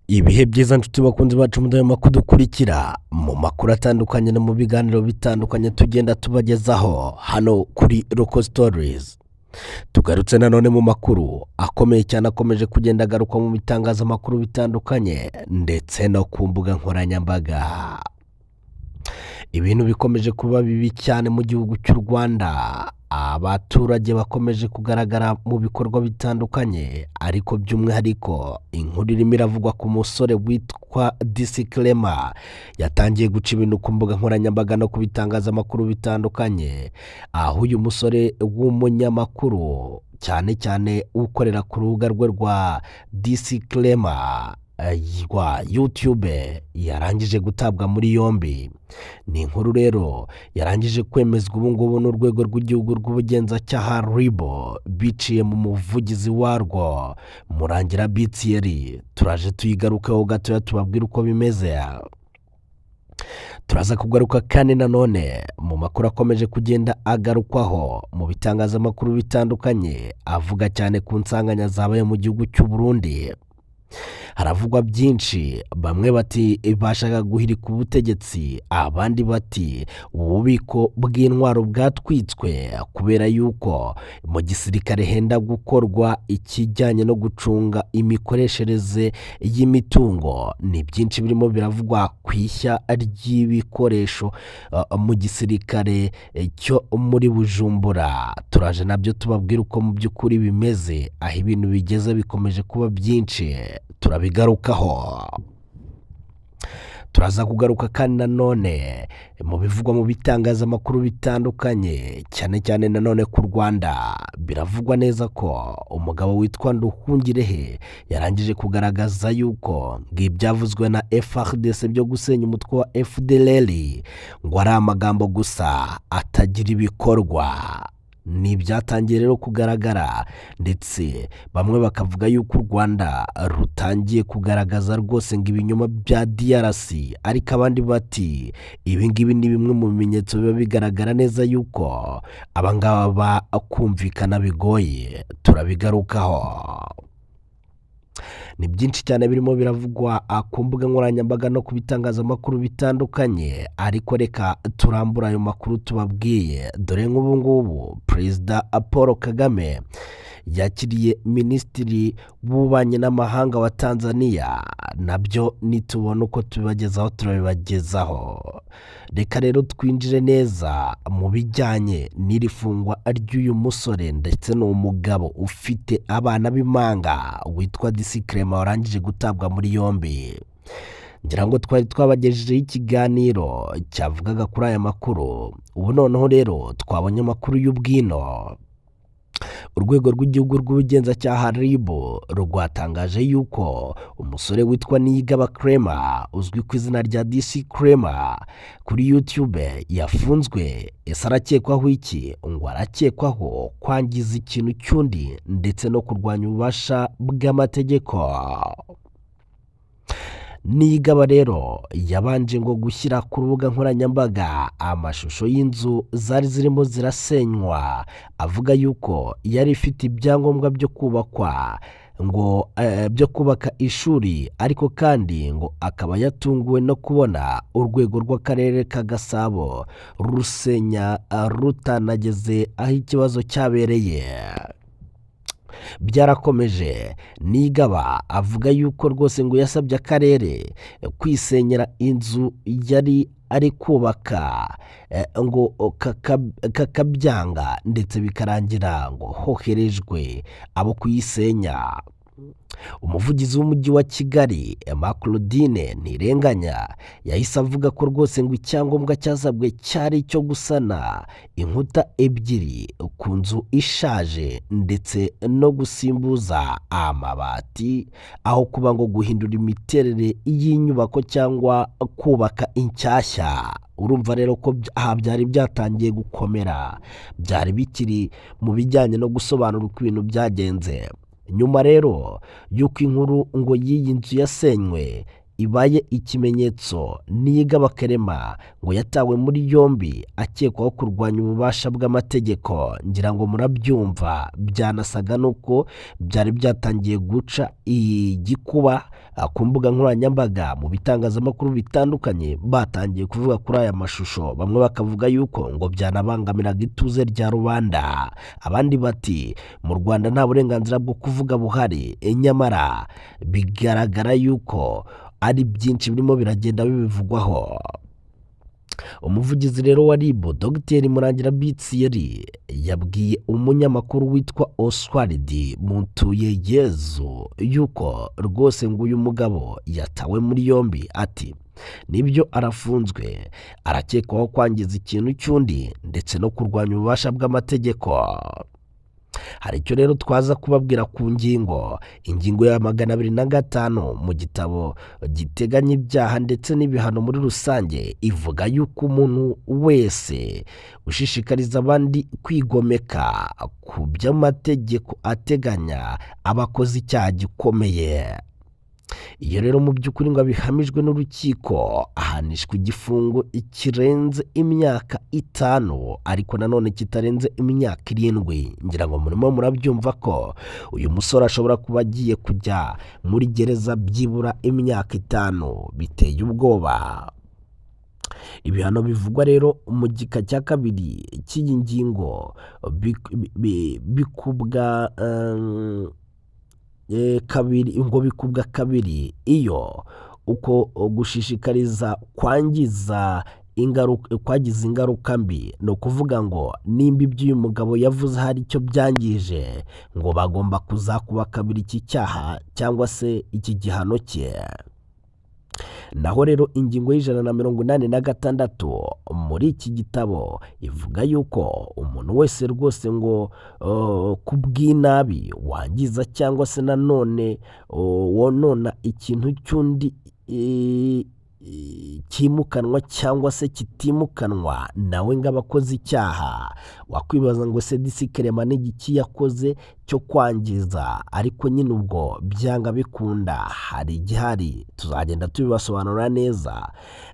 Ibihe byiza nshuti bakunzi bacu mudahwema kudukurikira mu makuru atandukanye no mu biganiro bitandukanye tugenda tubagezaho hano kuri Local Stories. Tugarutse nanone mu makuru akomeye cyane akomeje kugenda agaruka mu bitangazamakuru bitandukanye ndetse no ku mbuga nkoranyambaga. Ibintu bikomeje kuba bibi cyane mu gihugu cy'u Rwanda, abaturage bakomeje kugaragara mu bikorwa bitandukanye, ariko by'umwihariko inkuru irimo iravugwa ku musore witwa DC Clement yatangiye guca ibintu ku mbuga nkoranyambaga no ku bitangazamakuru bitandukanye, aho uyu musore w'umunyamakuru cyane cyane ukorera ku rubuga rwe rwa DC Clement rwa YouTube yarangije gutabwa muri yombi. Ni inkuru rero yarangije kwemezwa ubu ngubu n'urwego rw'igihugu rw'ubugenzacyaha RIB biciye mu muvugizi warwo Murangira B Thierry. Turaje tuyigarukeho gatoya tubabwire uko bimeze. Turaza kugaruka kandi nanone mu makuru akomeje kugenda agarukwaho mu bitangazamakuru bitandukanye avuga cyane ku nsanganya zabaye mu gihugu cy'u Burundi. Haravugwa byinshi, bamwe bati bashaka guhirika ubutegetsi, abandi bati ububiko bw'intwaro bwatwitswe kubera yuko mu gisirikare henda gukorwa ikijyanye no gucunga imikoreshereze y'imitungo. Ni byinshi birimo biravugwa ku ishya ry'ibikoresho mu gisirikare cyo muri Bujumbura. Turaje nabyo tubabwira uko mu by'ukuri bimeze, aho ibintu bigeze bikomeje kuba byinshi, turabigarukaho. Turaza kugaruka kandi nanone mu bivugwa mu bitangazamakuru bitandukanye cyane cyane nanone ku Rwanda. Biravugwa neza ko umugabo witwa Nduhungirehe yarangije kugaragaza yuko ngo ibyavuzwe na FARDC byo gusenya umutwe wa FDLR ngo ari amagambo gusa atagira ibikorwa. Ni ibyatangiye rero kugaragara, ndetse bamwe bakavuga yuko u Rwanda rutangiye kugaragaza rwose ngo ibinyoma bya DRC, ariko abandi bati ibi ngibi ni bimwe mu bimenyetso biba bigaragara neza yuko aba ngaba kumvikana bigoye. Turabigarukaho. Ni byinshi cyane birimo biravugwa ku mbuga nkoranyambaga no ku bitangazamakuru bitandukanye, ariko reka turambure ayo makuru tubabwiye. Dore nk'ubu ngubu Perezida Paul Kagame yakiriye Minisitiri w'Ububanyi n'Amahanga wa Tanzania, nabyo nitubona uko tubibagezaho turabibagezaho. Reka rero twinjire neza mu bijyanye n'iri fungwa ry'uyu musore, ndetse ni umugabo ufite abana b'impanga witwa DC Clement warangije gutabwa muri yombi. Ngira ngo twari twabagejejeho ikiganiro cyavugaga kuri aya makuru, ubu noneho rero twabonye amakuru y'ubwino. Urwego rw'igihugu rw'ubugenzacyaha RIB rwatangaje yuko umusore witwa Niyigaba Clement uzwi ku izina rya DC Clement kuri YouTube yafunzwe. Ese arakekwaho iki? Ngo arakekwaho kwangiza ikintu cy'undi ndetse no kurwanya ububasha bw'amategeko. Niyigaba rero yabanje ngo gushyira ku rubuga nkoranyambaga amashusho y'inzu zari zirimo zirasenywa, avuga yuko yari ifite ibyangombwa byo kubakwa, ngo byo kubaka ishuri, ariko kandi ngo akaba yatunguwe no kubona urwego rw'akarere ka Gasabo rusenya rutanageze aho ikibazo cyabereye. Byarakomeje, Niyigaba avuga yuko rwose ngo yasabye akarere kwisenyera inzu yari ari kubaka, ngo kakabyanga, ndetse bikarangira ngo hoherejwe abo kuyisenya. Umuvugizi w'umujyi wa Kigali Emma Claudine Ntirenganya yahise avuga ko rwose ngo icyangombwa cyasabwe cyari icyo gusana inkuta ebyiri ku nzu ishaje ndetse no gusimbuza amabati, aho kuba ngo guhindura imiterere y'inyubako cyangwa kubaka inshyashya. Urumva rero ko aha byari byatangiye gukomera, byari bikiri mu bijyanye no gusobanura uko ibintu byagenze. Nyuma rero y'uko inkuru ngo y'iyi nzu yasenywe ibaye ikimenyetso. Niyigaba Clement ngo yatawe muri yombi akekwaho kurwanya ububasha bw'amategeko. Ngira ngo murabyumva, byanasaga n'uko byari byatangiye guca igikuba ku mbuga nkoranyambaga, mu bitangazamakuru bitandukanye batangiye kuvuga kuri aya mashusho, bamwe bakavuga yuko ngo byanabangamiraga ituze rya rubanda, abandi bati mu Rwanda nta burenganzira bwo kuvuga buhari. Nyamara bigaragara yuko ari byinshi birimo biragenda bibivugwaho. Umuvugizi rero wa RIB, Dogiteri Murangira Bitsiyeri, yabwiye umunyamakuru witwa Oswald Mutuyeyezu yuko rwose ngo uyu mugabo yatawe muri yombi. Ati nibyo, arafunzwe, arakekwaho kwangiza ikintu cy'undi ndetse no kurwanya ububasha bw'amategeko. Hari icyo rero twaza kubabwira ku ngingo, ingingo ya 205 mu gitabo giteganya ibyaha ndetse n'ibihano muri rusange, ivuga yuko umuntu wese ushishikariza abandi kwigomeka ku by'amategeko ateganya aba akoze icyaha gikomeye. Iyo rero mu by'ukuri ngo abihamijwe n'urukiko, ahanishwa igifungo kirenze imyaka 5 ariko nanone kitarenze imyaka 7. Ngira ngo murimo murabyumva ko uyu musore ashobora kuba agiye kujya muri gereza byibura imyaka 5. Biteye ubwoba. Ibihano bivugwa rero mu gika cya kabiri cy'iyi ngingo bikubwa kabiri, ngo bikubwa kabiri iyo uko gushishikariza kwangiza ingaruka kwagize ingaruka mbi. Ni ukuvuga ngo nimba ibyo uyu mugabo yavuze hari icyo byangije, ngo bagomba kuzakuba kabiri iki cyaha cyangwa se iki gihano cye. Naho rero ingingo ya 186 muri iki gitabo ivuga yuko umuntu wese rwose ngo ku bw'inabi wangiza cyangwa se nanone wonona ikintu cy'undi cyimukanwa cyangwa se kitimukanwa, nawe ngo aba akoze icyaha. Wakwibaza ngo se disi Clement ni igiki yakoze cyo kwangiza? Ariko nyine ubwo byanga bikunda hari igihari, tuzagenda tubibasobanurira neza.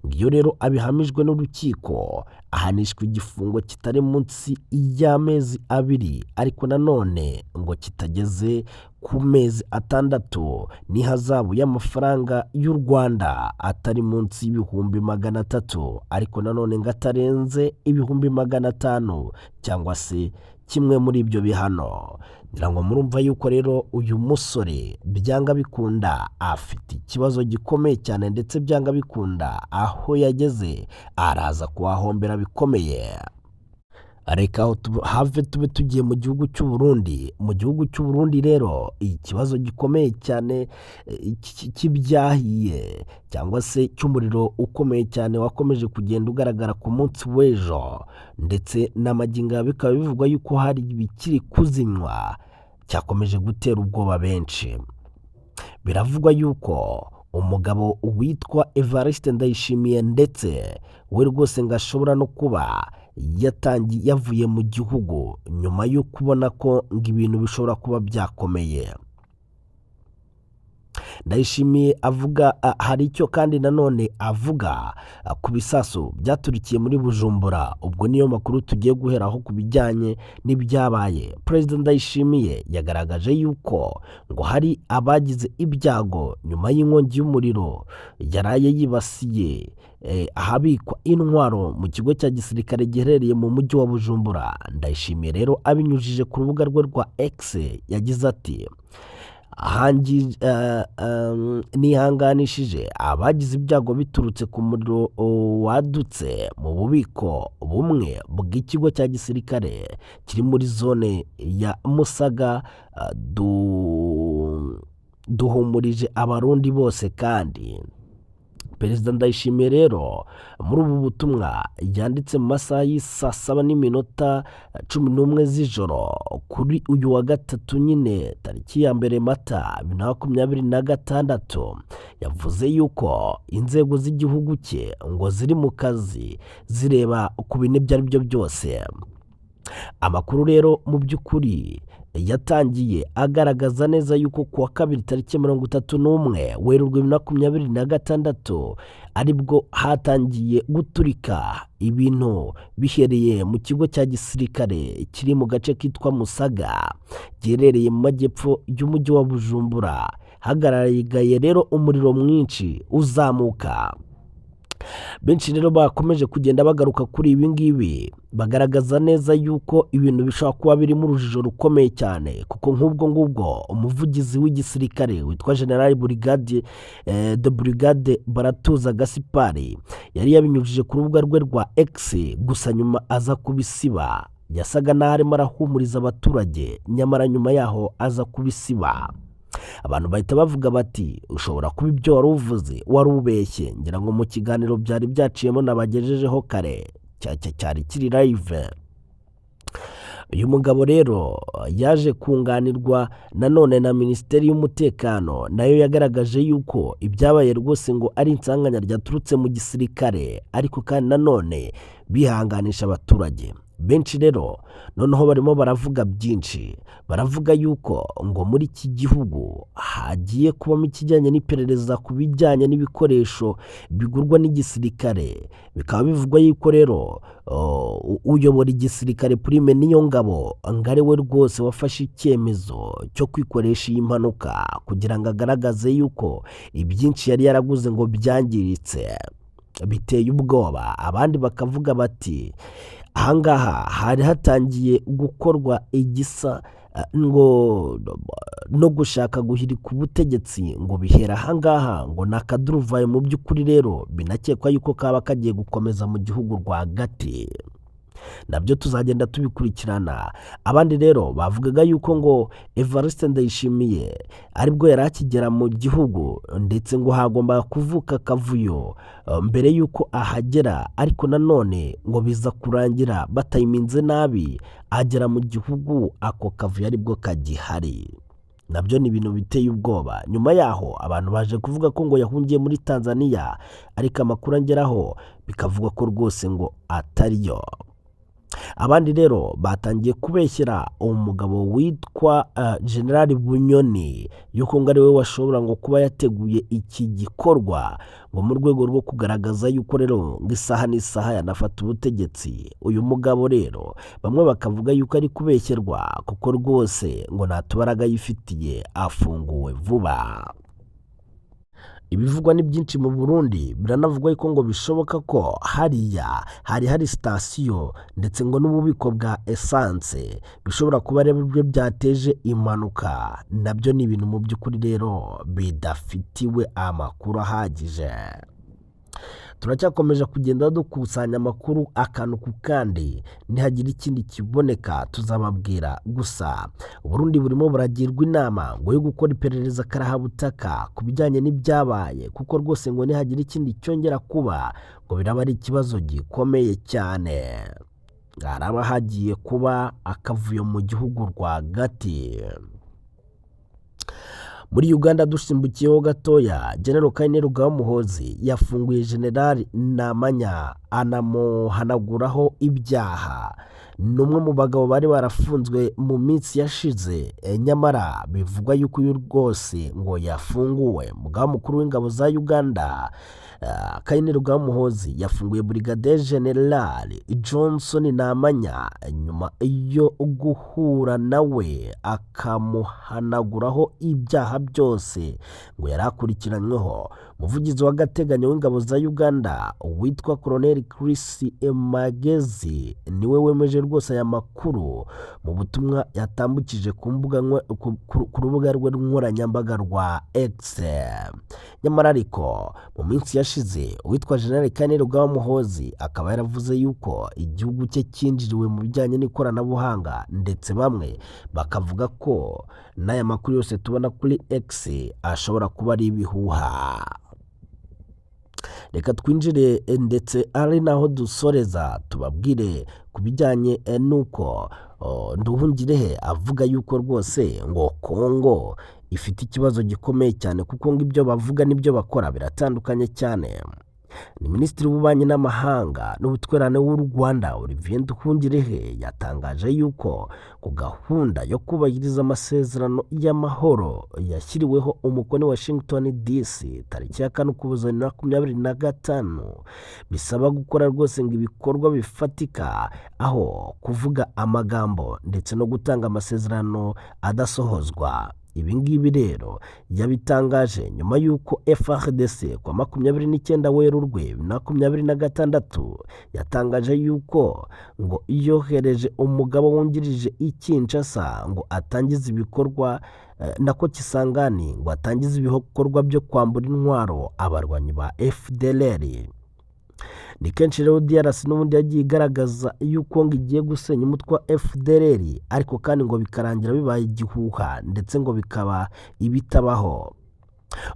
Iyo rero abihamijwe n'urukiko, ahanishwa igifungo kitari munsi y'amezi 2 ariko nanone ngo kitageze ku mezi 6, n'ihazabu y'amafaranga y'u Rwanda atari munsi y'300,000 ariko nanone ngo atarenze 500,000 cyangwa se kimwe muri ibyo bihano. Ngira ngo murumva yuko rero uyu musore byanga bikunda afite ikibazo gikomeye cyane, ndetse byanga bikunda aho yageze araza kuhahombera bikomeye. Reka aho have tube tugiye mu gihugu cy'u Burundi. Mu gihugu cy'u Burundi rero ikibazo gikomeye cyane cy'ibyahiye cyangwa se cy'umuriro ukomeye cyane wakomeje kugenda ugaragara ku munsi w'ejo, ndetse n'amagingo aya bikaba bivugwa yuko hari ibikiri kuzinywa, cyakomeje gutera ubwoba benshi. Biravugwa yuko umugabo witwa Evariste Ndayishimiye, ndetse we rwose ngo ashobora no kuba yatangiye yavuye mu gihugu nyuma yo kubona ko ngo ibintu bishobora kuba byakomeye. Ndayishimiye avuga hari icyo kandi nanone avuga ku bisasu byaturikiye muri Bujumbura. Ubwo niyo makuru tugiye guheraho ku bijyanye n'ibyabaye. Perezida Ndayishimiye yagaragaje yuko ngo hari abagize ibyago nyuma y'inkongi y'umuriro yaraye yibasiye ahabikwa intwaro mu kigo cya gisirikare giherereye mu mujyi wa Bujumbura. Ndayishimiye rero abinyujije ku rubuga rwe rwa X yagize ati nihanganishije abagize ibyago biturutse ku muriro wadutse mu bubiko bumwe bw'ikigo cya gisirikare kiri muri zone ya Musaga. Duhumurije abarundi bose. Kandi Perezida Ndayishimiye rero muri ubu butumwa yanditse mu masaha y'isaa saba n'iminota 11 z'ijoro kuri uyu wa gatatu nyine tariki ya 1 Mata 2026, yavuze yuko inzego z'igihugu cye ngo ziri mu kazi zireba ku bintu ibyo ari byo byose. Amakuru rero mu by'ukuri Yatangiye agaragaza neza yuko kuwa kabiri tariki 31 Werurwe 2026 aribwo hatangiye guturika ibintu bihereye mu kigo cya gisirikare kiri mu gace kitwa Musaga, giherereye mu majyepfo y'umujyi wa Bujumbura. Hagaragaye rero umuriro mwinshi uzamuka. Benshi rero bakomeje kugenda bagaruka kuri ibi ngibi, bagaragaza neza yuko ibintu bishobora kuba birimo urujijo rukomeye cyane, kuko nk'ubwo ngubwo umuvugizi w'igisirikare witwa General Brigade de Brigade Baratuza Gaspard yari yabinyujije ku rubuga rwe rwa X, gusa nyuma aza kubisiba. Yasaga n'aho arimo arahumuriza abaturage, nyamara nyuma yaho aza kubisiba. Abantu bahita bavuga bati: "Ushobora kuba ibyo wari uvuze wari ubeshye." Ngira ngo mu kiganiro byari byaciyemo nabagejejeho kare, cyari kiri live. Uyu mugabo rero yaje kunganirwa nanone na Minisiteri y'Umutekano, nayo yagaragaje yuko ibyabaye rwose ngo ari insanganya ryaturutse mu gisirikare, ariko kandi nanone bihanganisha abaturage. Benshi rero noneho barimo baravuga byinshi, baravuga yuko ngo muri iki gihugu hagiye kubamo ikijyanye n'iperereza ku bijyanye n'ibikoresho bigurwa n'igisirikare. Bikaba bivugwa yuko rero uyobora igisirikare, Prime Niyongabo, ngo ari we rwose wafashe icyemezo cyo kwikoresha iyi mpanuka kugira ngo agaragaze yuko ibyinshi yari yaraguze ngo byangiritse. Biteye ubwoba. Abandi bakavuga bati: "Ahangaha hari hatangiye gukorwa igisa ngo no gushaka guhirika ubutegetsi, ngo bihera ahangaha, ngo ni akaduruvayo." Mu by'ukuri rero binakekwa yuko kaba kagiye gukomeza mu gihugu rwagati, nabyo tuzagenda tubikurikirana. Abandi rero bavugaga yuko ngo Evariste Ndayishimiye aribwo yari akigera mu gihugu, ndetse ngo hagombaga kuvuka akavuyo mbere y'uko ahagera, ariko nanone ngo biza kurangira batayiminze nabi, agera mu gihugu ako kavuyo aribwo kagihari. Nabyo ni ibintu biteye ubwoba. Nyuma yaho abantu baje kuvuga ko ngo yahungiye muri Tanzania, ariko amakuru angeraho bikavugwa ko rwose ngo atariyo. Abandi rero batangiye kubeshyera umugabo witwa General Bunyoni yuko ngo ari we washobora ngo kuba yateguye iki gikorwa, ngo mu rwego rwo kugaragaza yuko rero ngo isaha n'isaha yanafata ubutegetsi. Uyu mugabo rero bamwe bakavuga yuko ari kubeshyerwa, kuko rwose ngo nta tubaraga yifitiye, afunguwe vuba. Ibivugwa ni byinshi mu Burundi. Biranavugwa yuko ngo bishoboka ko hariya hari hari sitasiyo ndetse ngo n'ububiko bwa esanse bishobora kuba ari byo byateje impanuka. Nabyo ni ibintu mu by'ukuri rero bidafitiwe amakuru ahagije. Turacyakomeje kugenda dukusanya amakuru akantu ku kandi, nihagira ikindi kiboneka tuzababwira. Gusa Uburundi burimo buragirwa inama ngo yo gukora iperereza karahabutaka ku bijyanye n'ibyabaye, kuko rwose ngo nihagira ikindi cyongera kuba ngo biraba ari ikibazo gikomeye cyane, haraba hagiye kuba akavuyo mu gihugu rwagati. Muri Uganda dusimbukiyeho gatoya, General Kainerugaba Muhoozi yafunguye General Namanya anamuhanaguraho ibyaha. Ni umwe mu bagabo bari barafunzwe mu minsi yashize, nyamara bivugwa yuko uyu rwose ngo yafunguwe. Umugaba mukuru w'ingabo za Uganda, Kainerugaba Muhoozi, yafunguye Brigadier General Johnson Namanya nyuma yo guhura nawe akamuhanaguraho ibyaha byose ngo yari akurikiranyweho. Umuvugizi w'agateganyo w'ingabo za Uganda witwa Colonel Chris Magezi niwe wemeje rwose aya makuru mu butumwa yatambukije ku mbuga ku rubuga rwe nkoranyambaga rwa X. Nyamara ariko mu minsi yashize uwitwa General Kainerugaba Muhoozi akaba yaravuze yuko igihugu cye cyinjiriwe mu bijyanye n'ikoranabuhanga, ndetse bamwe bakavuga ko n'aya makuru yose tubona kuri X ashobora kuba ari ibihuha. Reka twinjire ndetse ari naho dusoreza, tubabwire ku bijyanye n'uko Nduhungirehe avuga yuko rwose ngo Kongo ifite ikibazo gikomeye cyane, kuko ngo ibyo bavuga n'ibyo bakora biratandukanye cyane. Ni Minisitiri w'Ububanyi n'Amahanga n'Ubutwererane w'u Rwanda, Olivier Nduhungirehe, yatangaje yuko ku gahunda yo kubahiriza amasezerano y'amahoro yashyiriweho umukono i Washington DC tariki ya 4 Ukuboza 2025, bisaba gukora rwose ngo ibikorwa bifatika aho kuvuga amagambo ndetse no gutanga amasezerano adasohozwa. Ibi ngibi rero yabitangaje nyuma y'uko FARDC ku wa 29 Werurwe 2026 yatangaje yuko ngo yohereje umugaba wungirije i Kinshasa ngo atangize ibikorwa, nako Kisangani, ngo atangize ibikorwa byo kwambura intwaro abarwanyi ba FDLR. Ni kenshi rero DRC n'ubundi yagiye igaragaza yuko ngo igiye gusenya umutwe wa FDLR, ariko kandi ngo bikarangira bibaye igihuha ndetse ngo bikaba ibitabaho.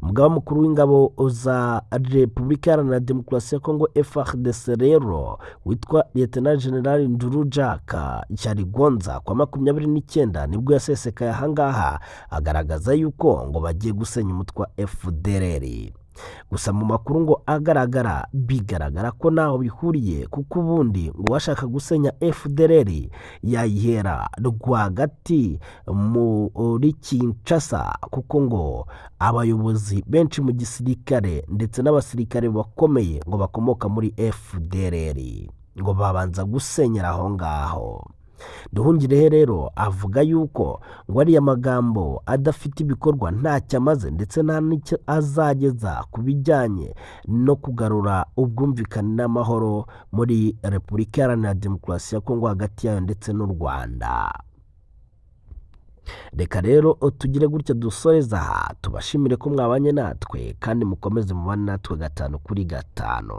Umugaba mukuru w'ingabo za Repubulika Iharanira Demokarasi ya Kongo FARDC rero witwa Lieutenant General Nduru Jack Cyarigonza, kwa 29 nibwo yasesekaye ahangaha agaragaza yuko ngo bagiye gusenya umutwe wa FDLR. Gusa mu makuru ngo agaragara, bigaragara ko ntaho bihuriye, kuko ubundi ngo uwashaka gusenya FDLR yayihera rwagati muri Kinshasa, kuko ngo abayobozi benshi mu gisirikare ndetse n'abasirikare bakomeye ngo bakomoka muri FDLR, ngo babanza gusenyera aho ngaho. Nduhungirehe rero avuga yuko ngo ariya magambo adafite ibikorwa ntacyo amaze ndetse nta n'icyo azageza ku bijyanye no kugarura ubwumvikane n'amahoro muri Repubulika Iharanira Demokarasi ya Kongo hagati yayo ndetse n'u Rwanda. Reka rero tugire gutya dusoreza aha, tubashimire ko mwabanye natwe kandi mukomeze mubane natwe gatanu kuri gatanu.